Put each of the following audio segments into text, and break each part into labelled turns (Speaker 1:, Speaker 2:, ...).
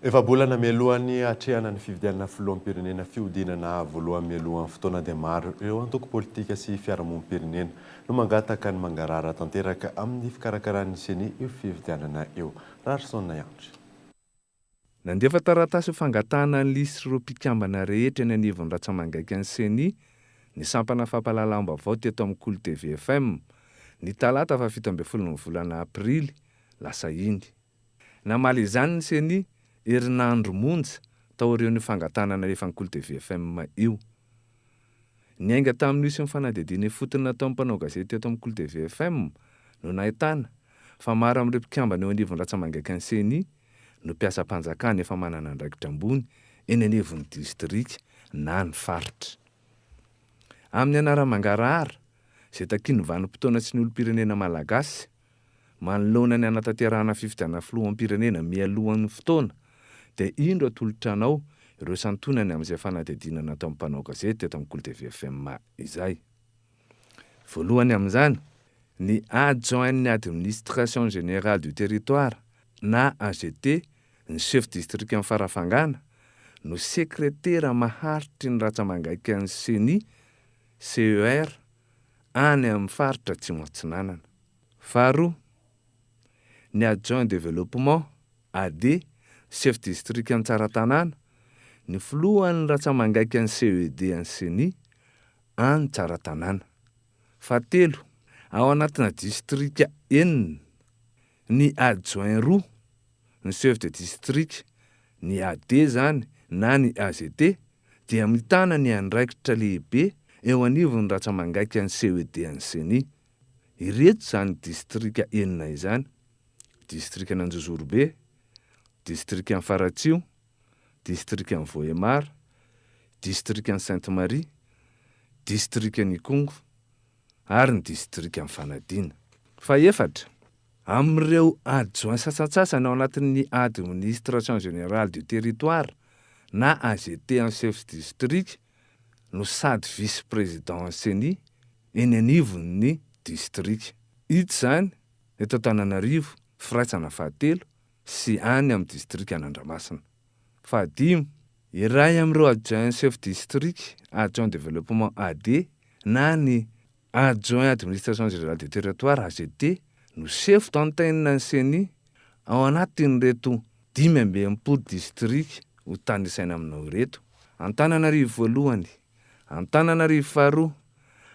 Speaker 1: Efa-bolana mialohan'ny hatrehana ny fifidianana filoham-pirenena fihodinana voalohany mialohan'ny fotoana dia maro ireo antoko politika sy fiarahamonim-pirenena no mangataka ny mangarahara tanteraka amin'ny fikarakaran'ny Ceni io fifidianana io. Raharison Andry.
Speaker 2: Nandefa taratasy ho fangatahana ny lisitr'ireo mpikambana rehetra eny anivon'ny ratsa-mangaikan'ny Ceni ny sampana fampahalalam-baovao teto amin'ny Kolo TV FM ny talata faha 17 ny volana aprily lasa iny. Namaly izany ny Ceni herinandro monja taorian'io fangatahana nalefan'ny Kolo TV FM io. Niainga tamin'io sy ny fanadihadiana ifotony nataon'ny mpanao gazety teto amin'ny Kolo TV FM no nahitana fa maro amin'ireo mpikambana eo anivon'ny ratsa-mangaikan'ny Ceni no mpiasam-panjakana efa manana andraikitra ambony eny anivon'ny distrika na ny faritra. Amin'ny anara-mangarahara izay takian'ny vanim-potoana sy ny olom-pirenena malagasy, Manoloana ny hanatanterahana fifidianana filoham-pirenena mialohan'ny fotoana dia indro atolotra anao ireo santionany amin'izay fanadihadiana nataon'ny mpanao gazety teto amin'ny Kolo TV FM izay. Voalohany amin'izany, ny adjoint-n'ny Administration Générale du Territoire na AGT, ny chef distrikan'i Farafangana, no sekretera maharitry ny ratsa-mangaikan'ny Ceni, CER, any amin'ny faritra Atsimo Atsinanana. Faharoa, ny Adjoint Développement, AD, Chef Distrikan'i Tsaratanàna, ny filohan'ny ratsa-mangaikan'ny CED an'ny Ceni any Tsaratanàna. Fahatelo, ao anatina distrika enina, ny adjoint roa, ny chef de district, ny AD izany na ny AGT, dia mitana ny andraikitra lehibe eo anivon'ny ratsa-mangaikan'ny CED an'ny Ceni. Ireto izany distrika enina izany, distrikan'Anjozorobe, distrikan'i Faratsiho, distrikan'i Vohemar, distrikan'i Sainte Marie, distrikan'Ikongo ary ny distrikan'i Fanadina. Fahefatra, amin'ireo adjoint sasantsasany ao anatin'ny Administration Générale du Territoire na AGT en chef district no sady vice-président Ceni eny anivon'ny distrika. Ito izany eto Antananarivo, firaisana fahatelo, sy any amin'ny distrikan'Andramasina. Fahadimy, iray amin'ireo adjoint chef district, adjoint développement AD, na ny adjoint administration générale du territoire, AGT, no chef d'antenne ny Ceni ao anatin'ireto 65 distrika ho tanisaina aminao ireto, Antananarivo voalohany, Antananarivo faharoa,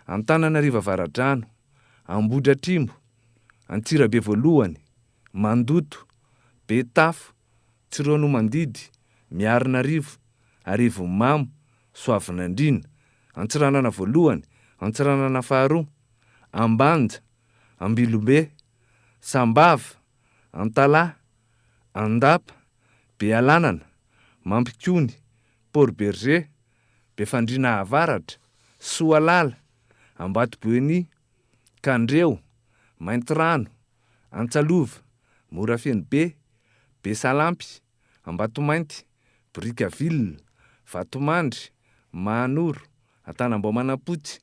Speaker 2: Antananarivo Avaradrano, Ambohidratrimo, Antsirabe voalohany, Mandoto, Betafo, Tsiroanomandidy, Miarinarivo, Arivonimamo, Soavinandriana, Antsiranana voalohany, Antsiranana faharoa, Ambanja, Ambilobe, Sambava, Antalaha, Andapa, Bealanana, Mampikony, Port Bergé, Befandriana Avaratra, Soalala, Ambatoboeny, Kandreho, Maintirano, Antsalova, Morafenobe, Besalampy, Ambatomainty, Brickaville, Vatomandry, Mahanoro, Antanambao Manampotsy,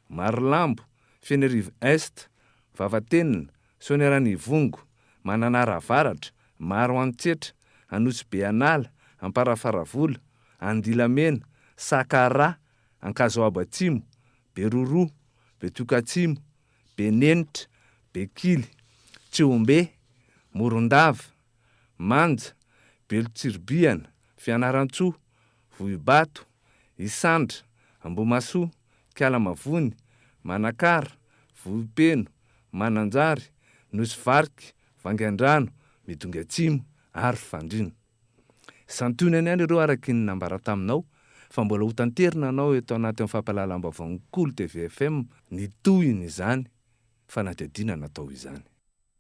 Speaker 2: Marolambo, Fenerive Est, Vavatenina, Soanierana Ivongo, Mananara Avaratra, Maroantsetra, Anosibe An'ala, Amparafaravola, Andilamena, Sakaraha, Ankazoabo Atsimo, Beroroha, Betioka Atsimo, Benenitra, Bekily, Tsihombe, Morondava, Manja, Belotsiribihana, Fianarantsoa, Vohibato, Isandra, Ambohimahasoa, Ikalamavony, Manakara, Vohipeno, Mananjary, Nosy Varika, Vangaindrano, Midongy Atsimo ary Fandriana. Santionany ihany ireo araky ny nambara taminao fa mbola ho tanterina anao eto anatin'ny fampahalalam-baovaon'ny Kolo TV FM ny tohiny izany fanadihadiana natao izany.